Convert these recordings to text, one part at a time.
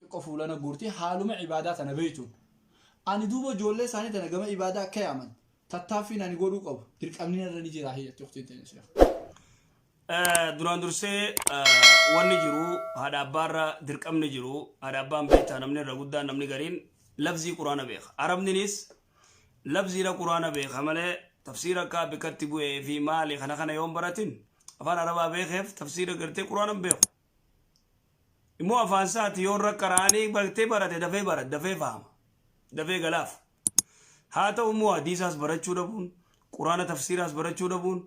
Xiqqoo fuula na guurti haaluma ibaadaa tana beeytuun. Ani duuba ijoollee isaanii tana gama ibaadaa akka yaaman tattaaffiin ani godhuu qabu dirqamni narra ni jira jetti ukhtiin teenya sheekh. Duraan dursee wanni jiru haadha abbaarra dirqamni jiru haadha abbaan beektaa namni irra guddaan namni gariin lafzii quraana beeka. Arabninis lafziidha quraana beeka malee tafsiira akka bikkatti bu'ee fi maali kana kana yoon baratin afaan arabaa beekeef tafsiira gartee quraana hin beeku. Immoo afaan isaati yoo irra qara'anii bartee barate dafee barate dafee fahama. Dafee galaaf. Haa ta'u immoo hadiisaas barachuu dhabuun, quraana tafsiiraas barachuu dhabuun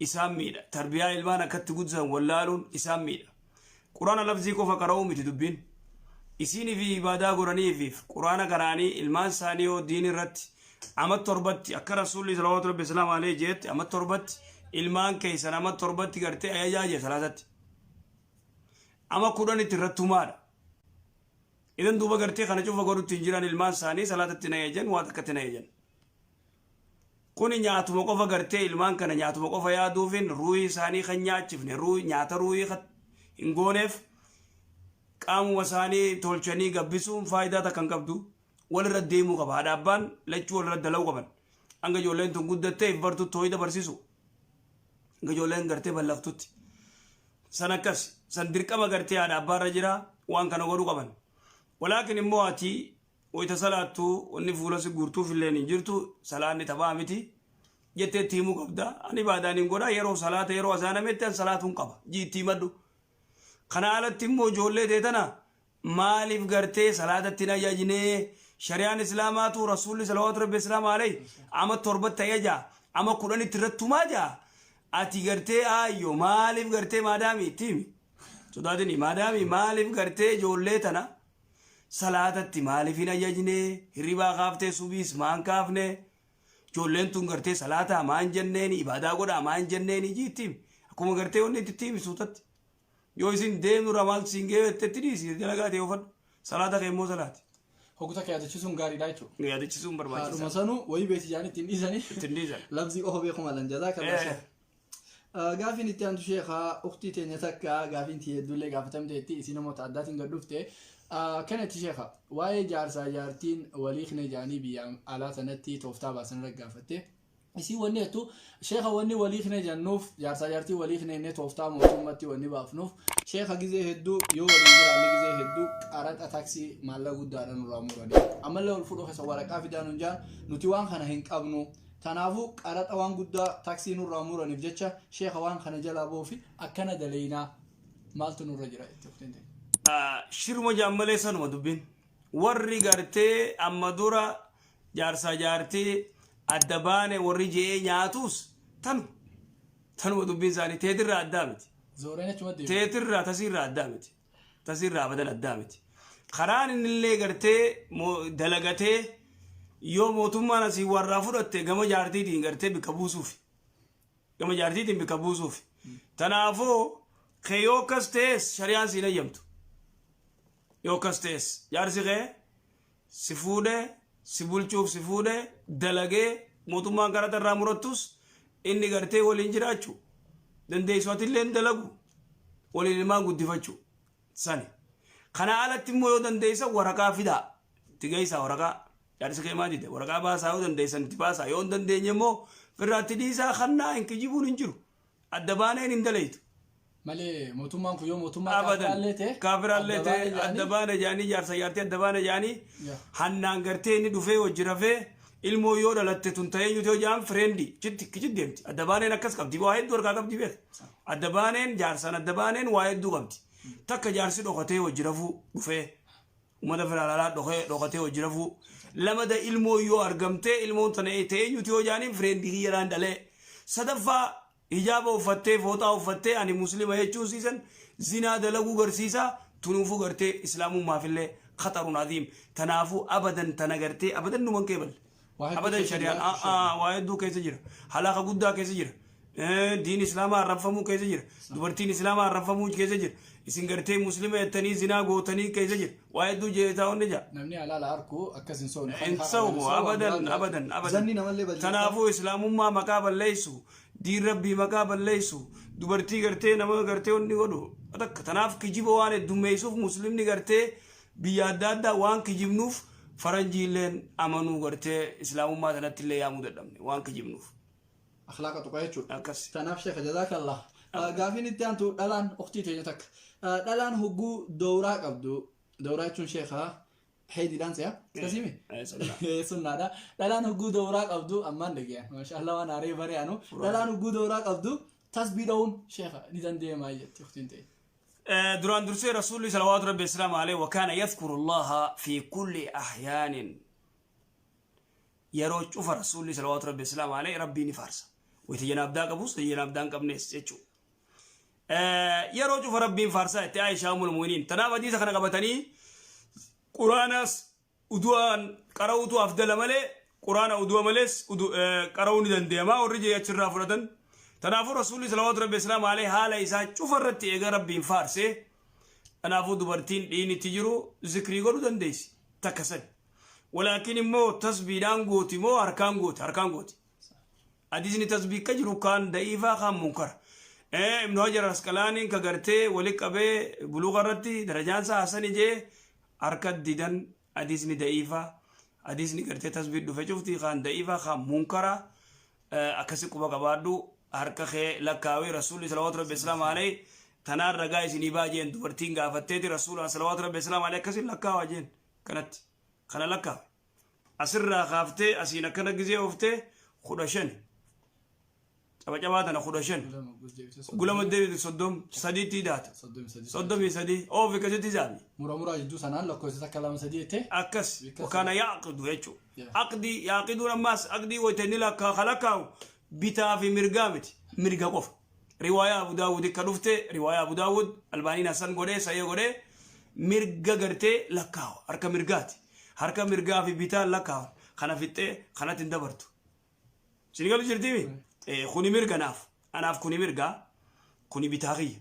isaan miidha. Tarbiyaa ilmaan akkatti guddisan wallaaluun isaan miidha. Quraana lafzii qofa qara'uu miti dubbiin. Isiinii fi ibaadaa godhanii fi quraana qara'anii ilmaan isaanii yoo diin irratti ama torbatti akka rasuulli salawaatu rabbi islaam alayhi jeetti ama torbatti ilmaan keessan ama torbatti gartee ajajaa jee salaatatti. Ama kudhanitti irratti tumaadha. Idan duuba gartee kana cufa godhutti hin jiran ilmaan isaanii salaatatti na eejan waa takkatti na eejan. Kuni nyaatuma qofa gartee ilmaan kana nyaatuma qofa yaaduufin ruuhii isaanii kan nyaachifne ruuhii nyaata ruuhii kan hin gooneef qaamuma isaanii tolchanii gabbisuun faayidaa takka hin qabdu. Walirra deemuu qaba. Haadha abbaan lachuu walirra dalaguu qaban. Hanga ijoolleen tun guddattee if bartutti hooyida barsiisu. Hanga ijoolleen gartee ballaqtutti. San akkas san dirqama gartee haadha abbaarra jira waan kana godhuu qaban. Walaakin immoo ati wayita salaattu wanni fuula si guurtuuf illee hin jirtu salaanni taphaa miti jettee itti himuu qabda. Ani ibaadaan hin godha yeroo salaata yeroo azaanametti an salaatuun qaba. Jii itti himadhu. Kana alatti immoo ijoollee tee tana Maaliif gartee salaatatti hin ajajnee? Shari'aan Islaamaatu Rasuulli salawaatu rabbi islaama alayhi ama torbatti ajaja ama kudhanitti irratti tumaa jaa ati gartee aayyo maaliif gartee maadaami itti himi sodaatini maadaami maaliif gartee ijoollee tana salaatatti maaliif hin ajajnee hirribaa kaaftee subiis maan kaafne ijoolleen tun gartee salaataa maan jenneeni ibaadaa godhaa maan jenneeni jii itti himi akkuma gartee wanni itti himi suutatti. Yoo isin deemnu irraa maaltu siin ga'ee jettetti dhiisi dalagaa ta'e oofadhu. Salaata kee immoo salaati. Hogguu takka yaadachiisuun gaariidha jechuudha. Yaadachiisuun barbaachisaa. Haadhuma sanuu wayii beeti jedhanii ittiin dhiisanii. Ittiin dhiisan. Labsii qofa beeku malan jazakallah sheekh. Gaafiin itti aantu sheekha uktii teenya takka gaafiin tiyya hedduullee gaafatamteetti isiin namoota addaatiin gad dhufte. Akkana itti sheekha waa'ee jaarsaa jaartiin walii kne jaanii biyya alaa sanatti tooftaa baasan irra gaafatte. Isii wanni jettu sheekha wanni walii kne jennuuf jaarsaa jaartii walii kne jennee tooftaa mootummatti wanni baafnuuf sheekha gizee hedduu yoo waliin jiraanne gizee hedduu qaraxa taksii maallaqa guddaadha nurraa muranii ammallee wal fuudhuu keessa waraqaa fidaa nun jaan nuti waan kana hin qabnu tanaafuu qaraxa waan guddaa taksii nurraa muraniif jecha sheekha waan kana jalaa boofi akkana daleeynaa maaltu nurra jira itti ufteen ta'e. Shiruma jaan malee sanuma dubbiin. Warri gartee amma dura Jaarsaa jaartii adda baane warri je'ee nyaatuus tanu. Tanuma dubbiin isaanii teetirraa addaa miti. Zooreen achuma deebi'e. Teetirraa tasiirraa addaa miti. Tasiirraa abadan addaa miti. Karaan innillee gartee dalagatee yoo mootummaan asii warraa fudhatte gama jaartiitiin gartee bikka buusuufi. Gama jaartiitiin bikka buusuufi. Tanaafuu kee yoo akkas ta'es shari'aan siin hayyamtu. Yoo akkas ta'es jaarsi kee si fuudhe si bulchuuf si fuudhe dalagee mootummaan qaraxa irraa murattus inni gartee waliin jiraachu dandeessu atillee hin dalagu waliin ilmaan guddifachu sani. Kana alatti immoo yoo dandeessan waraqaa fidaa itti geessaa waraqaa jaarsi kee maa dide waraqaa baasaa yoo dandeessan itti baasaa yoo hin dandeenye immoo firraatti dhiisaa kannaa hin kijibuun hin jiru. Adda baaneen hin dalaytu. Malee mootummaan kun yoo mootummaa Abadan. kaafiraallee ta'e Kaafiraallee adda ta'e baane adda jedhanii baane jedhanii jaarsa jaartii adda baane jedhanii Yaa. hannaan gartee inni dhufee wajji rafee ilmoo yoo dhalatte tun ta'ee yoo jedhan fireendi chitti kichit deemti. Adda baaneen akkas qabdi waa hedduu harkaa qabdi beek. Adda baaneen jaarsaan adda baaneen waa hedduu qabdi. Takka jaarsi dhokatee wajji rafuu dhufee uummata federaalaa dhokee dhokatee wajji rafuu lamada ilmoo yoo argamtee ilmoon tana ta'ee yoo jedhaniin fireendii kiyyaraan dhalee sadaffaa Hijaaba uffattee fooxaa uffattee ani muslima jechuun siisan zinaa dalaguu garsiisa tunuufuu gartee islaamummaafillee khaxarun aziim tanaafuu abadan tana gartee abadan numan qeeballe Waa hedduu abadan keessa shari'aan jira a'aa waa hedduu keessa jira halaaka guddaa keessa jira diin islaamaa arrabfamuu keessa jira dubartiin islaamaa arrabfamuu keessa jira isin gartee muslima jettanii zinaa gootanii keessa jira waa hedduu jeetaa onni jaa Namni halaala arku akkas hin soofne. hin sawmu abadan abadan abadan Zanni namallee balleessa. Tanaafuu islaamummaa maqaa balleessu Diin Rabbii maqaa balleessu, dubartii gartee nama gartee wanni godhu takka. Tanaaf kijiba waan heddummeessuuf muslimni gartee Biyya adda addaa waan kijibnuuf faranjiilleen amanuu gartee islaamummaa sanatti illee yaamuu dadhabne waan kijibnuuf. Akhlaaqa tuqa jechuudha. Akkas. Tanaaf sheekha, jazaakallah. Gaafiin itti aantu dhalaan ukhtii teenya takka. Dhalaan hogguu dowraa qabdu, dowraa jechuun sheekha haydiidhaan se'a. Akkasimi? Sunnaadha. Dhalaan hogguu dowraa qabdu ammaan dhageen. Maashaallah, waan haaree bare anu. Dhalaan hogguu dowraa qabdu tasbii dha'uun sheekha ni dandeemaa jetti ukhtiin ta'e. Duraan dursee Rasuulli salawaatu rabbi islaam alayhi wa kaana yadhkuru Allaha fi kulli ahyaanin, yeroo cufa Rasuulli salawaatu rabbi islaam alayhi Rabbii ni faarsa. Wayita janaabdaa qabus janaabdaa hin qabnes jechuudha. Yeroo cufa Rabbiin faarsaa itti Aishaa ummul mu'miniin. Tanaaf hadiisa kana qabatanii Quraanaas udu'aan qara'uutu afdala malee Quraana udu'a malees qara'uu ni danda'ama warri jee achirraa fudhatan. Tanaafuu Rasuulli salawaatu rabbi islaam alayhi haala isaa cufa irratti eega Rabbiin faarse, kanaafuu dubartiin dhiini itti jiru zikrii godhuu dandeessi takka sani. Walaakin immoo tasbiidhaan gooti moo harkaan gooti? Harkaan gooti. Hadiisni tasbii akka jiru kaan da'iifaa, kaan munkara. Ibnu Hajar Asqalaaniin ka gartee wali qabee Buluuqa irratti darajaan isaa hasani jee harka didan. Hadiisni da'iifaa, hadiisni gartee tasbii dhufe cufti kaan da'iifaa, kaan munkara. Akkasi quba qabaadhu, harka kee lakkaawii. Rasuulli salawaatu rabbi islaam alayhi tanaan ragaa isinii baa jeen. Dubartiin gaafatteeti Rasuulaan salawaatu rabbi islaam alayhi akkasin lakkaawaa jeen. Kanatti kana lakkaawe, asirraa kaaftee asiin akkana gizee ooftee 15 cabacabaa tana 15 gulama deebitu 33tti daata. 33 oofi akkasitti isaami. Mura muraa jidduu sanaan lakkoofsa takka, lama, sadii jettee. Akkas wakaana yaaqidu jechuu. Aqdii yaaqiduun ammaas aqdii wayta inni lakkaa kalakkaawu bitaa fi mirgaa miti, mirga qofa. Riwaayaa Abu Daawud akka dhufte, riwaayaa Abu Daawud Albaaniin hasan godhee sahih godhee, mirga gartee lakkaawa, harka mirgaati, harka mirgaa fi bitaan lakkaawan. Kana fixxee kanatti hin dabartu. Isin galu jirtiimi? Kuni mirga naaf, anaaf kuni mirga, kuni bitaa kiyya.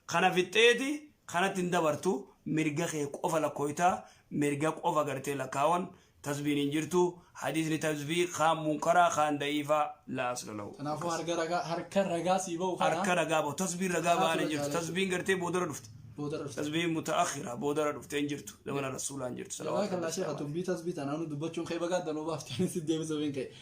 Kana fixxeeti kanatti hin dabartu, mirga kee qofa lakkooytaa, mirga qofa gartee lakkaawan. Tasbiin hin jirtu. Hadiisni tasbii kaan munkaraa, kaan da'iifaa, laa asla lahu. Kanaafuu harka ragaa sii ba'u kana. Harka ragaa ba'u, tasbiin ragaa ba'an hin Kanaatu jirtu. ragaa. Tasbiin gartee boodara dhufte. Boodara dhufte. Tasbiin mutaakhira, boodara dhufte, hin jirtu, zamana Rasuulaa hin jirtu. Jazaakallah sheekha, dubbii tasbii tanaanu dubbachuun kee bagaa danuu baaftanii si deebisuuf hin ka'e.